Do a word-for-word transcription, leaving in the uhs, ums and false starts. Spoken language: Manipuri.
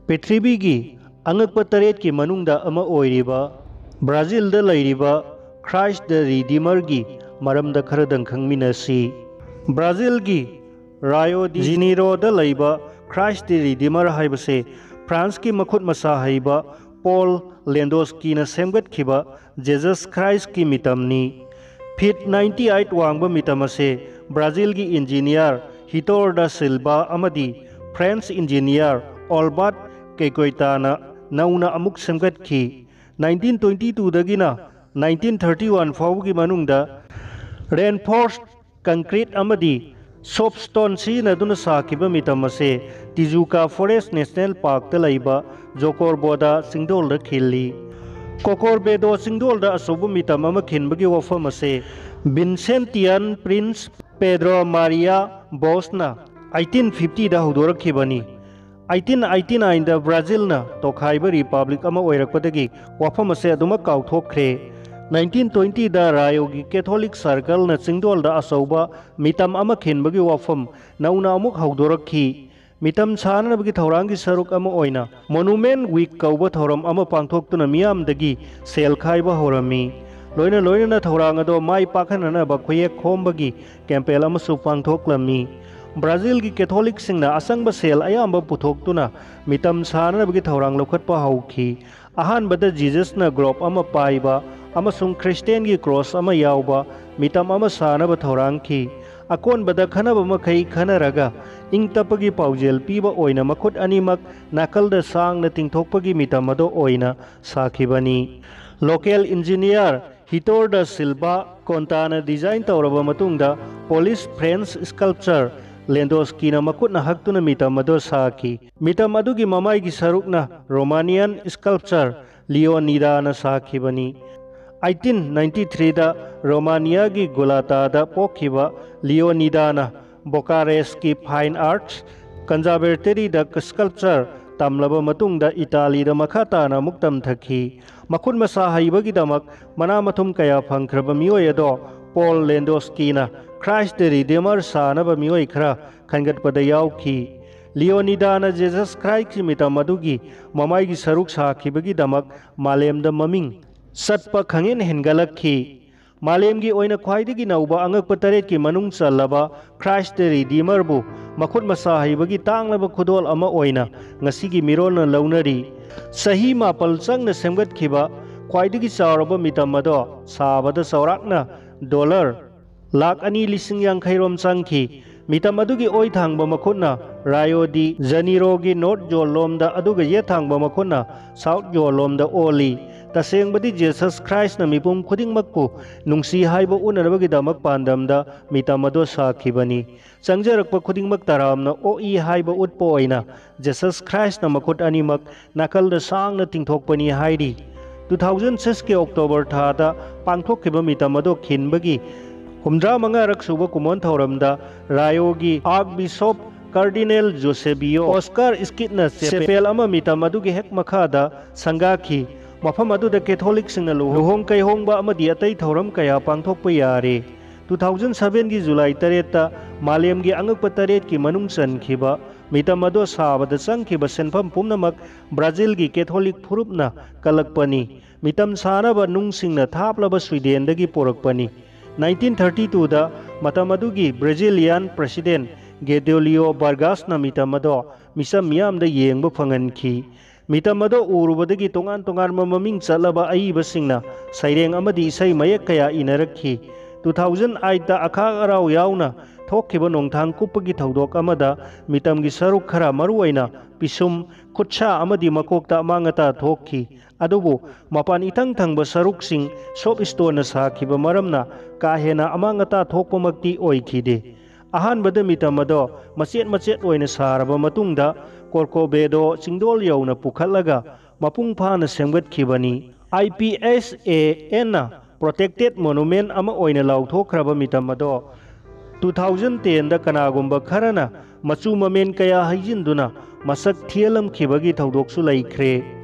ꯄ꯭ꯔꯤꯊꯤꯕꯤꯒꯤ ꯑꯉꯛꯄ ꯇꯔꯦꯠꯀꯤ ꯃꯅꯨꯡꯗ ꯑꯃ ꯑꯣꯏꯔꯤꯕ ꯕ꯭ꯔꯥꯖꯤꯜꯗ ꯂꯩꯔꯤꯕ Christ the Redeemerꯒꯤ ꯃꯔꯝꯗ ꯈꯔꯗꯪ ꯈꯪꯃꯤꯟꯅꯁꯤ꯫ ꯕ꯭ꯔꯥꯖꯤꯜꯒꯤ ꯔꯥꯏꯑꯣ ꯗꯤ ꯖꯤꯅꯤꯔꯣꯗ ꯂꯩꯕ Christ the Redeemer ꯍꯥꯏꯕꯁꯦ ꯐ꯭ꯔꯥꯟꯁꯀꯤ ꯃꯈꯨꯠ ꯃꯁꯥ ꯍꯩꯕ ꯄꯣꯜ ꯂꯦꯟꯗꯣꯁꯀꯤꯅ ꯁꯦꯝꯒꯠꯈꯤꯕ Jesus Christꯀꯤ ꯃꯤꯇꯝꯅꯤ꯫ ꯐꯤꯠ ninety eight ꯋꯥꯡꯕ ꯃꯤꯇꯝ ꯑꯁꯦ ꯕ꯭ꯔꯥꯖꯤꯜꯒꯤ ꯏꯟꯖꯤꯅꯤꯌꯥꯔ ꯍꯤꯇꯣꯔ ꯗ ꯁꯤꯜꯚꯥ ꯑꯃꯗꯤ ꯐ꯭ꯔꯦꯟꯁ ꯏꯟꯖꯤꯅꯤꯌꯥꯔ ꯑꯣꯜꯕꯥꯔꯠ ꯀꯦꯀꯣꯏꯇꯥꯅ ꯅꯧꯅ ꯑꯃꯨꯛ ꯁꯦꯝꯒꯠꯈꯤ꯫ Nineteen twenty twoꯗꯒꯤꯅ nineteen thirty one ꯐꯥꯎꯕꯒꯤ ꯃꯅꯨꯡꯗ reinforced concrete ꯑꯃꯗꯤ soapstone ꯁꯤꯖꯤꯟꯅꯗꯨꯅ ꯁꯥꯈꯤꯕ ꯃꯤꯇꯝ ꯑꯁꯦ ꯇꯤꯖꯨꯀꯥ Forest National Parkꯇ ꯂꯩꯕ ꯖꯣꯀꯣꯔꯕꯣꯗꯥ ꯆꯤꯡꯗꯣꯜꯗ ꯈꯤꯜꯂꯤ꯫ ꯀꯣꯀꯣꯔꯕꯦꯗꯣ ꯆꯤꯡꯗꯣꯜꯗ ꯑꯆꯧꯕ ꯃꯤꯇꯝ ꯑꯃ ꯈꯤꯟꯕꯒꯤ ꯋꯥꯐꯝ ꯑꯁꯦ Vincentian Prince Pedro Maria Bosꯅ eighteen fiftyꯗ ꯍꯧꯗꯣꯔꯛꯈꯤꯕꯅꯤ꯫ Eighteen eighty nineꯗ ꯕ꯭ꯔꯥꯖꯤꯜꯅ ꯇꯣꯈꯥꯏꯕ ꯔꯤꯄꯕ꯭ꯂꯤꯛ ꯑꯃ ꯑꯣꯏꯔꯛꯄꯗꯒꯤ ꯋꯥꯐꯝ ꯑꯁꯦ ꯑꯗꯨꯃꯛ ꯀꯥꯎꯊꯣꯛꯈ꯭ꯔꯦ꯫ Nineteen twentyꯗ ꯔꯥꯏꯑꯣꯒꯤ ꯀꯦꯊꯣꯂꯤꯛ ꯁꯔꯀꯜꯅ ꯆꯤꯡꯗꯣꯜꯗ ꯑꯆꯧꯕ ꯃꯤꯇꯝ ꯑꯃ ꯈꯤꯟꯕꯒꯤ ꯋꯥꯐꯝ ꯅꯧꯅ ꯑꯃꯨꯛ ꯍꯧꯗꯣꯔꯛꯈꯤ꯫ ꯃꯤꯇꯝ ꯁꯥꯅꯅꯕꯒꯤ ꯊꯧꯔꯥꯡꯒꯤ ꯁꯔꯨꯛ ꯑꯃ ꯑꯣꯏꯅ Monument Week ꯀꯧꯕ ꯊꯧꯔꯝ ꯑꯃ ꯄꯥꯡꯊꯣꯛꯇꯨꯅ ꯃꯤꯌꯥꯝꯗꯒꯤ ꯁꯦꯜ ꯈꯥꯏꯕ ꯍꯧꯔꯝꯃꯤ꯫ ꯂꯣꯏꯅ ꯂꯣꯏꯅꯅ ꯊꯧꯔꯥꯡ ꯑꯗꯣ ꯃꯥꯏ ꯄꯥꯛꯍꯟꯅꯅꯕ ꯈꯨꯌꯦꯛ ꯈꯣꯝꯕꯒꯤ ꯀꯦꯝꯄꯦꯟ ꯑꯃꯁꯨ ꯄꯥꯡꯊꯣꯛꯂꯝꯃꯤ꯫ ꯕ꯭ꯔꯥꯖꯤꯜꯒꯤ ꯀꯦꯊꯣꯂꯤꯛꯁꯤꯡꯅ ꯑꯁꯪꯕ ꯁꯦꯜ ꯑꯌꯥꯝꯕ ꯄꯨꯊꯣꯛꯇꯨꯅ ꯃꯤꯇꯝ ꯁꯥꯅꯅꯕꯒꯤ ꯊꯧꯔꯥꯡ ꯂꯧꯈꯠꯄ ꯍꯧꯈꯤ꯫ ꯑꯍꯥꯟꯕꯗ ꯖꯤꯖꯁꯅ ꯒ꯭ꯂꯣꯕ ꯑꯃ ꯄꯥꯏꯕ ꯑꯃꯁꯨꯡ ꯈ꯭ꯔꯤꯁꯇꯤꯌꯥꯟꯒꯤ ꯀ꯭ꯔꯣꯁ ꯑꯃ ꯌꯥꯎꯕ ꯃꯤꯇꯝ ꯑꯃ ꯁꯥꯅꯕ ꯊꯧꯔꯥꯡꯈꯤ꯫ ꯑꯀꯣꯟꯕꯗ ꯈꯟꯅꯕ ꯃꯈꯩ ꯈꯟꯅꯔꯒ ꯏꯪ ꯇꯞꯄꯒꯤ ꯄꯥꯎꯖꯦꯜ ꯄꯤꯕ ꯑꯣꯏꯅ ꯃꯈꯨꯠ ꯑꯅꯤꯃꯛ ꯅꯥꯀꯜꯗ ꯁꯥꯡꯅ ꯇꯤꯡꯊꯣꯛꯄꯒꯤ ꯃꯤꯇꯝ ꯑꯗꯨ ꯑꯣꯏꯅ ꯁꯥꯈꯤꯕꯅꯤ꯫ ꯂꯣꯀꯦꯜ ꯏꯟꯖꯤꯅꯤꯌꯥꯔ ꯍꯤꯇꯣꯔ ꯗ ꯁꯤꯜꯚꯥ ꯀꯣꯟꯇꯥꯅ ꯗꯤꯖꯥꯏꯟ ꯇꯧꯔꯕ ꯃꯇꯨꯡꯗ ꯄꯣꯂꯤꯁ ꯐ꯭ꯔꯦꯟꯁ ꯁ꯭ꯀꯜꯞꯆꯔ ꯂꯦꯟꯗꯣꯁꯀꯤꯅ ꯃꯈꯨꯠꯅ ꯍꯛꯇꯨꯅ ꯃꯤꯇꯝ ꯑꯗꯨ ꯁꯥꯈꯤ꯫ ꯃꯤꯇꯝ ꯑꯗꯨꯒꯤ ꯃꯃꯥꯏꯒꯤ ꯁꯔꯨꯛꯅ ꯔꯣꯃꯥꯅꯤꯌꯥꯟ ꯁ꯭ꯀꯜꯞꯆꯔ ꯂꯤꯑꯣꯅꯤꯗꯥꯅ ꯁꯥꯈꯤꯕꯅꯤ꯫ Eighteen ninety threeꯗ ꯔꯣꯃꯥꯅꯤꯌꯥꯒꯤ ꯒꯨꯂꯥꯇꯥꯗ ꯄꯣꯛꯈꯤꯕ ꯂꯤꯑꯣꯅꯤꯗꯥꯅ ꯕꯣꯀꯥꯔꯦꯁꯀꯤ ꯐꯥꯏꯟ ꯑꯥꯔꯠꯁ ꯀꯟꯖꯥꯔꯕꯦꯇꯔꯤꯗ ꯁ꯭ꯀꯜꯞꯆꯔ ꯇꯝꯂꯕ ꯃꯇꯨꯡꯗ ꯏꯇꯥꯂꯤꯗ ꯃꯈꯥ ꯇꯥꯅ ꯑꯃꯨꯛ ꯇꯝꯊꯈꯤ꯫ ꯃꯈꯨꯠ ꯃꯁꯥ ꯍꯩꯕꯒꯤꯗꯃꯛ ꯃꯅꯥ ꯃꯊꯨꯝ ꯀꯌꯥ ꯐꯪꯈ꯭ꯔꯕ ꯃꯤꯑꯣꯏ ꯑꯗꯣ ꯄꯣꯜ ꯂꯦꯟꯗꯣꯁꯀꯤꯅ Christ the Redeemer ꯁꯥꯅꯕ ꯃꯤꯑꯣꯏ ꯈꯔ ꯈꯟꯒꯠꯄꯗ ꯌꯥꯎꯈꯤ꯫ ꯂꯤꯑꯣꯅꯤꯗꯥꯅ ꯖꯤꯁꯁ ꯈ꯭ꯔꯥꯏꯁꯀꯤ ꯃꯤꯇꯝ ꯑꯗꯨꯒꯤ ꯃꯃꯥꯏꯒꯤ ꯁꯔꯨꯛ ꯁꯥꯈꯤꯕꯒꯤꯗꯃꯛ ꯃꯥꯂꯦꯝꯗ ꯃꯃꯤꯡ ꯆꯠꯄ ꯈꯪꯍꯦꯟ ꯍꯦꯟꯒꯠꯂꯛꯈꯤ꯫ ꯃꯥꯂꯦꯝꯒꯤ ꯑꯣꯏꯅ ꯈ꯭ꯋꯥꯏꯗꯒꯤ ꯅꯧꯕ ꯑꯉꯛꯄ ꯇꯔꯦꯠꯀꯤ ꯃꯅꯨꯡ ꯆꯜꯂꯕ ꯈ꯭ꯔꯥꯏꯁ ꯗ ꯔꯤꯗꯤꯃꯔꯕꯨ ꯃꯈꯨꯠ ꯃꯁꯥ ꯍꯩꯕꯒꯤ ꯇꯥꯡꯂꯕ ꯈꯨꯗꯣꯜ ꯑꯃ ꯑꯣꯏꯅ ꯉꯁꯤꯒꯤ ꯃꯤꯔꯣꯜꯅ ꯂꯧꯅꯔꯤ꯫ ꯆꯍꯤ ꯃꯥꯄꯜ ꯆꯪꯅ ꯁꯦꯝꯒꯠꯈꯤꯕ ꯈ꯭ꯋꯥꯏꯗꯒꯤ ꯆꯥꯎꯔꯕ ꯃꯤꯇꯝ ꯑꯗꯣ ꯁꯥꯕꯗ ꯆꯥꯎꯔꯥꯛꯅ ꯗꯣꯂꯔ ꯂꯥꯈ ꯑꯅꯤ ꯂꯤꯁꯤꯡ ꯌꯥꯡꯈꯩ ꯔꯣꯝ ꯆꯪꯈꯤ꯫ ꯃꯤꯇꯝ ꯑꯗꯨꯒꯤ ꯑꯣꯏ ꯊꯥꯡꯕ ꯃꯈꯨꯠꯅ ꯔꯥꯌꯣ ꯗꯤ ꯖꯅꯤꯔꯣꯒꯤ ꯅꯣꯔꯠ ꯖꯣꯟ ꯂꯣꯝꯗ, ꯑꯗꯨꯒ ꯌꯦꯠ ꯊꯥꯡꯕ ꯃꯈꯨꯠꯅ ꯁꯥꯎꯠ ꯖꯣꯟ ꯂꯣꯝꯗ ꯑꯣꯜꯂꯤ꯫ ꯇꯁꯦꯡꯕꯗꯤ ꯖꯤꯁꯁ ꯈ꯭ꯔꯥꯏꯁꯅ ꯃꯤꯄꯨꯝ ꯈꯨꯗꯤꯡꯃꯛꯄꯨ ꯅꯨꯡꯁꯤ ꯍꯥꯏꯕ ꯎꯠꯅꯅꯕꯒꯤꯗꯃꯛ ꯄꯥꯟꯗꯝꯗ ꯃꯤꯇꯝ ꯑꯗꯨ ꯁꯥꯈꯤꯕꯅꯤ꯫ ꯆꯪꯖꯔꯛꯄ ꯈꯨꯗꯤꯡꯃꯛ ꯇꯔꯥꯝꯅ ꯑꯣꯛꯏ ꯍꯥꯏꯕ ꯎꯠꯄ ꯑꯣꯏꯅ ꯖꯤꯁꯁ ꯈ꯭ꯔꯥꯏꯁꯅ ꯃꯈꯨꯠ ꯑꯅꯤꯃꯛ ꯅꯥꯀꯜꯗ ꯁꯥꯡꯅ ꯇꯤꯡꯊꯣꯛꯄꯅꯤ ꯍꯥꯏꯔꯤ꯫ ꯇꯨ ꯊꯥꯎꯖꯟ ꯁꯤꯛꯁꯀꯤ ꯑꯣꯛꯇꯣꯕꯔ ꯊꯥꯗ ꯄꯥꯡꯊꯣꯛꯈꯤꯕ ꯃꯤꯇꯝ ꯑꯗꯨ ꯈꯤꯟꯕꯒꯤ ꯍꯨꯝꯗ꯭ꯔꯥ ꯃꯉꯥꯔꯛ ꯁꯨꯕ ꯀꯨꯝꯑꯣꯟ ꯊꯧꯔꯝꯗ ꯔꯥꯌꯣꯒꯤ ꯑꯥꯔꯛ ꯕꯤꯁꯣꯞ ꯀꯥꯔꯗꯤꯅꯦꯜ ꯖꯣꯁꯦꯕꯤꯌꯣ ꯑꯣꯁꯀꯥꯔ ꯁ꯭ꯀꯤꯠꯅ ꯆꯦꯄꯦꯜ ꯑꯃ ꯃꯤꯇꯝ ꯑꯗꯨꯒꯤ ꯍꯦꯛ ꯃꯈꯥꯗ ꯁꯪꯒꯥꯈꯤ꯫ ꯃꯐꯝ ꯑꯗꯨꯗ ꯀꯦꯊꯣꯂꯤꯛꯁꯤꯡꯅ ꯂꯨꯍꯣꯡ ꯀꯩꯍꯣꯡꯕ ꯑꯃꯗꯤ ꯑꯇꯩ ꯊꯧꯔꯝ ꯀꯌꯥ ꯄꯥꯡꯊꯣꯛꯄ ꯌꯥꯔꯦ꯫ ꯇꯨ ꯊꯥꯎꯖꯟ ꯁꯚꯦꯟꯒꯤ ꯖꯨꯂꯥꯏ ꯇꯔꯦꯠꯇ ꯃꯥꯂꯦꯝꯒꯤ ꯑꯉꯛꯄ ꯇꯔꯦꯠꯀꯤ ꯃꯅꯨꯡ ꯆꯟꯈꯤꯕ ꯃꯤꯇꯝ ꯑꯗꯨ ꯁꯥꯕꯗ ꯆꯪꯈꯤꯕ ꯁꯦꯟꯐꯝ ꯄꯨꯝꯅꯃꯛ ꯕ꯭ꯔꯥꯖꯤꯜꯒꯤ ꯀꯦꯊꯣꯂꯤꯛ ꯐꯨꯔꯨꯞꯅ ꯀꯜꯂꯛꯄꯅꯤ꯫ ꯃꯤꯇꯝ ꯁꯥꯅꯕ ꯅꯨꯡꯁꯤꯡꯅ ꯊꯥꯞꯂꯕ ꯁ꯭ꯋꯤꯗꯦꯟꯗꯒꯤ ꯄꯨꯔꯛꯄꯅꯤ꯫ ꯅꯥꯏꯟꯇꯤꯟ ꯊꯥꯔꯇꯤ ꯇꯨꯗ ꯃꯇꯝ ꯑꯗꯨꯒꯤ ꯕ꯭ꯔꯥꯖꯤꯂꯤꯌꯥꯟ ꯄ꯭ꯔꯦꯁꯤꯗꯦꯟ ꯒꯦꯗꯣꯂꯤꯌꯣ ꯕꯥꯔꯒꯥꯁꯅ ꯃꯤꯇꯝ ꯑꯗꯣ ꯃꯤꯆꯝ ꯃꯤꯌꯥꯝꯗ ꯌꯦꯡꯕ ꯐꯪꯍꯟꯈꯤ꯫ ꯃꯤꯇꯝ ꯑꯗꯣ ꯎꯔꯨꯕꯗꯒꯤ ꯇꯣꯉꯥꯟ ꯇꯣꯉꯥꯟꯕ ꯃꯃꯤꯡ ꯆꯠꯂꯕ ꯑꯏꯕꯁꯤꯡꯅ ꯁꯩꯔꯦꯡ ꯑꯃꯗꯤ ꯏꯁꯩ ꯃꯌꯦꯛ ꯀꯌꯥ ꯏꯅꯔꯛꯈꯤ꯫ ꯇꯨ ꯊꯥꯎꯖꯟ ꯑꯥꯏꯠꯇ ꯑꯈꯥꯛ ꯑꯔꯥꯎ ꯌꯥꯎꯅ ꯊꯣꯛꯈꯤꯕ ꯅꯣꯡꯊꯥꯡ ꯀꯨꯞꯄꯒꯤ ꯊꯧꯗꯣꯛ ꯑꯃꯗ ꯃꯤꯇꯝꯒꯤ ꯁꯔꯨꯛ ꯈꯔ, ꯃꯔꯨꯑꯣꯏꯅ ꯄꯤꯁꯨꯝ, ꯈꯨꯠꯁꯥ ꯑꯃꯗꯤ ꯃꯀꯣꯛꯇ ꯑꯃꯥꯡ ꯑꯇꯥ ꯊꯣꯛꯈꯤ꯫ ꯑꯗꯨꯕꯨ ꯃꯄꯥꯟ ꯏꯊꯪ ꯊꯪꯕ ꯁꯔꯨꯛꯁꯤꯡ ꯁꯣꯞ ꯁ꯭ꯇꯣꯟꯅ ꯁꯥꯈꯤꯕ ꯃꯔꯝꯅ ꯀꯥ ꯍꯦꯟꯅ ꯑꯃꯥꯡ ꯑꯇꯥ ꯊꯣꯛꯄꯃꯛꯇꯤ ꯑꯣꯏꯈꯤꯗꯦ꯫ ꯑꯍꯥꯟꯕꯗ ꯃꯤꯇꯝ ꯑꯗꯣ ꯃꯆꯦꯠ ꯃꯆꯦꯠ ꯑꯣꯏꯅ ꯁꯥꯔꯕ ꯃꯇꯨꯡꯗ ꯀꯣꯔꯀꯣꯕꯦꯗꯣ ꯆꯤꯡꯗꯣꯜ ꯌꯧꯅ ꯄꯨꯈꯠꯂꯒ ꯃꯄꯨꯡ ꯐꯥꯅ ꯁꯦꯝꯒꯠꯈꯤꯕꯅꯤ꯫ I P S A ꯑꯦꯟꯅ protected monument ꯑꯃ ꯑꯣꯏꯅ ꯂꯥꯎꯊꯣꯛꯈ꯭ꯔꯕ ꯃꯤꯇꯝ ꯑꯗꯣ ꯇꯨ ꯊꯥꯎꯖꯟ ꯇꯦꯟꯗ ꯀꯅꯥꯒꯨꯝꯕ ꯈꯔꯅ ꯃꯆꯨ ꯃꯃꯦꯟ ꯀꯌꯥ ꯍꯩꯖꯤꯟꯗꯨꯅ ꯃꯁꯛ ꯊꯤꯍꯜꯂꯝꯈꯤꯕꯒꯤ ꯊꯧꯗꯣꯛꯁꯨ ꯂꯩꯈ꯭ꯔꯦ꯫